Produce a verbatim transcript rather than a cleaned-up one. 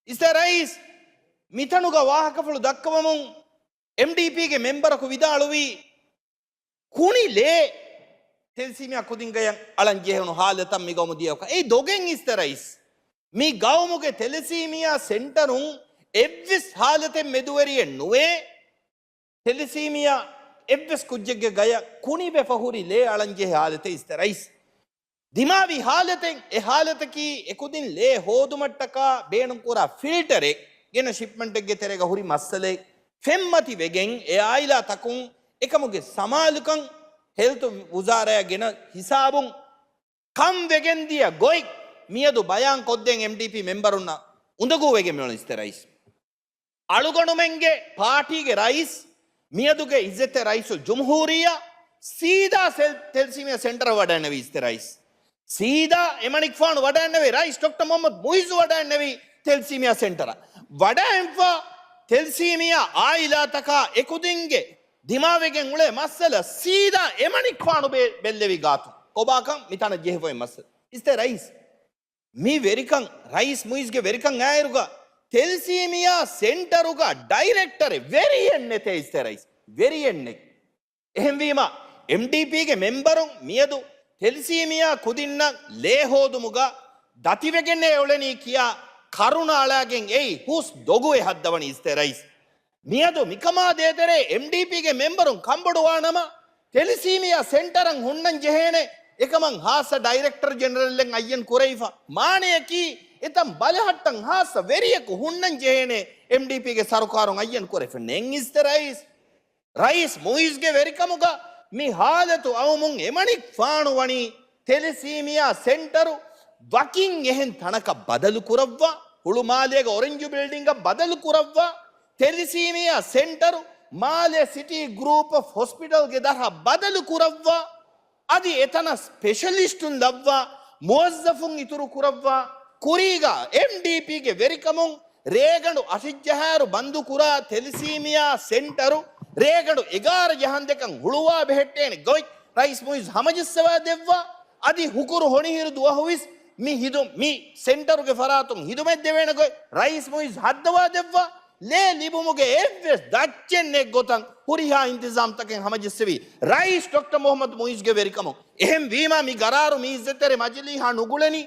އިސްތަ ރައީސް، މިތަނުގަ ވާހަކަފުޅު ދައްކަވަމުން އެމްޑީޕީގެ މެމްބަރަކު ވިދާޅުވީ، ކުނި ލޭ ތެލެސީމިއާ ކުދިންގަޔަށް އަޅަން ޖެހުނު ހާލަތަށް މި ގައުމު ދިޔަކަށް. އެއީ ދޮގެއް އިސްތަ ރައީސް. މި ގައުމުގެ ތެލެސީމިއާ ސެންޓަރުން އެއްވެސް ހާލަތެއް މެދުވެރިއެއް ނުވޭ. ތެލެސީމިއާ އެއްވެސް ކުއްޖެއްގެ ގަޔަށް ކުނިވެފަ ހުރި ލޭ އަޅަން ޖެހޭ ހާލަތެއް އިސްތަ ރައީސް. ދިމާވި ހާލަތެއް، އެ ހާލަތަކީ އެކުދިން ލޭ ހޯދުމަށްޓަކާ ބޭނުންކުރާ ފިލްޓަރެއް ގެނަ ޝިޕްމަންޓެއްގެ ތެރޭގަ ހުރި މައްސަލައެއް. ފެންމަތި ވެގެން އެ އާއިލާ ތަކުން އެކަމުގެ ސަމާލުކަން ހެލްތު ވުޒާރާއަށް ގެނަ ހިސާބުން ކަން ވެގެން ދިޔަ ގޮތް މިއަދު ބަޔާން ކޮށްދޭން އެމްޑީޕީ މެމްބަރުންނަށް އުނދަގޫ ވެގެން މިއުޅެނީ އިސްތަ ރައީސް. އަޅުގަނޑުމެންގެ ޕާޓީގެ ރައީސް މިއަދުގެ އިއްޒަތްތެރި ރައީސުލް ޖުމްހޫރިއްޔާ ސީދާ ސެލް-، ތެލެސީމިއާ ސެންޓަރަށް ވަޑައިންނެވީ އިސްތަ ރައީސް. ސީދާ އެމަނިކުފާނު ވަޑައިންނެވި ރައީސް ޑޮކްޓަރ މުހައްމަދު މުއިއްޒު ވަޑައިންނެވީ ތެލެސީމިއާ ސެންޓަރަށް. ވަޑައިންފަ ތެލެސީމިއާ އާއިލާތަކާ އެކުދިންގެ ދިމާވެގެން އުޅޭ މައްސަލަ ސީދާ އެމަނިކުފާނު ބެ-، ބެއްލެވި ގާތު. ކޮބާކަން މިތަނަށް ޖެހިފައި މައްސަލަ. އިސްތަ ރައީސް. މި ވެރިކަން، ރައީސް މުއިއްޒުގެ ވެރިކަން އާއިރުގަ ތެލެސީމިއާ ސެންޓަރުގަ ޑައިރެކްޓަރެއް ވެރިއެއް ނެތޭ އިސްތަ ރައީސް. ވެރިއެއް ނެތް. އެހެންވީމަ، އެމްޑީޕީގެ މެމްބަރުން މިއަދު ތެލެސީމިއާ ކުދިންނަށް ލޭ ހޯދުމުގަ ދަތިވެގެންނޭ އުޅެނީ ކިޔާ ކަރުނަ އަޅާގެން އެއީ ހުސް ދޮގުވެ ހައްދަވަނީ އިސްތަ ރައީސް. މިއަދު މިކަމާ ދޭތެރޭ އެމްޑީޕީގެ މެމްބަރުން ކަންބޮޑުވާނަމަ، ތެލެސީމިއާ ސެންޓަރަށް ހުންނަން ޖެހޭނެ އެކަމަށް ހާއްސަ ޑައިރެކްޓަރ ޖެނެރަލްއެއް އައްޔަން ކުރެވިފަ. މާނަޔަކީ، އެތަން ބަލަހައްޓަން ހާއްސަ ވެރިޔަކު ހުންނަން ޖެހޭނެ އެމްޑީޕީގެ ސަރުކާރުން އައްޔަން ކުރެވިފަ. ނެތް އިސްތަ ރައީސް. ރައީސް މުއިއްޒުގެ ވެރިކަމުގަ މި ހާލަތު އައުމުން އެމަނިކުފާނު ވަނީ ތެލެސީމިއާ ސެންޓަރު ވަކިން އެހެން ތަނަކަށް ބަދަލު ކުރައްވާ، ހުޅުމާލޭގެ އޮރެންޖު ބިލްޑިންގަށް ބަދަލު ކުރައްވާ، ތެލެސީމިއާ ސެންޓަރު މާލެ ސިޓީ ގްރޫޕް އޮފް ހޮސްޕިޓަލްގެ ދަށަށް ބަދަލު ކުރައްވާ، އަދި އެތަނަށް ސްޕެޝަލިސްޓުން ލައްވާ، މުވައްޒަފުން އިތުރު ކުރައްވާ. ކުރީގަ އެމްޑީޕީގެ ވެރިކަމުން ރޭގަނޑު އަށެއްޖަހާއިރު ބަންދުކުރާ ތެލެސީމިއާ ސެންޓަރު ރޭގަނޑު އެގާރަ ޖަހަންދެކަން ހުޅުވާ ބެހެއްޓޭނެ ގޮތް ރައީސް މުއިއްޒު ހަމަޖައްސަވާ ދެއްވާ. އަދި ހުކުރު ހޮނިހިރު ދުވަހުވެސް މި ހިދު-، މި ސެންޓަރުގެ ފަރާތުން ހިދުމަތް ދެވޭނެ ގޮތް ރައީސް މުއިއްޒު ހައްދަވާ ދެއްވާ. ލޭ ލިބުމުގެ އެއްވެސް ދައްޗެއް ނެތް ގޮތަށް ހުރިހާ އިންތިޒާމްތަކެއް ހަމަޖެއްސެވީ ރައީސް ޑޮކްޓަރ މުހައްމަދު މުއިއްޒުގެ ވެރިކަމުން. އެހެން ވީމާ، މި ގަރާރު މި އިއްޒަތްތެރި މަޖިލީހާ ނުގުޅެނީ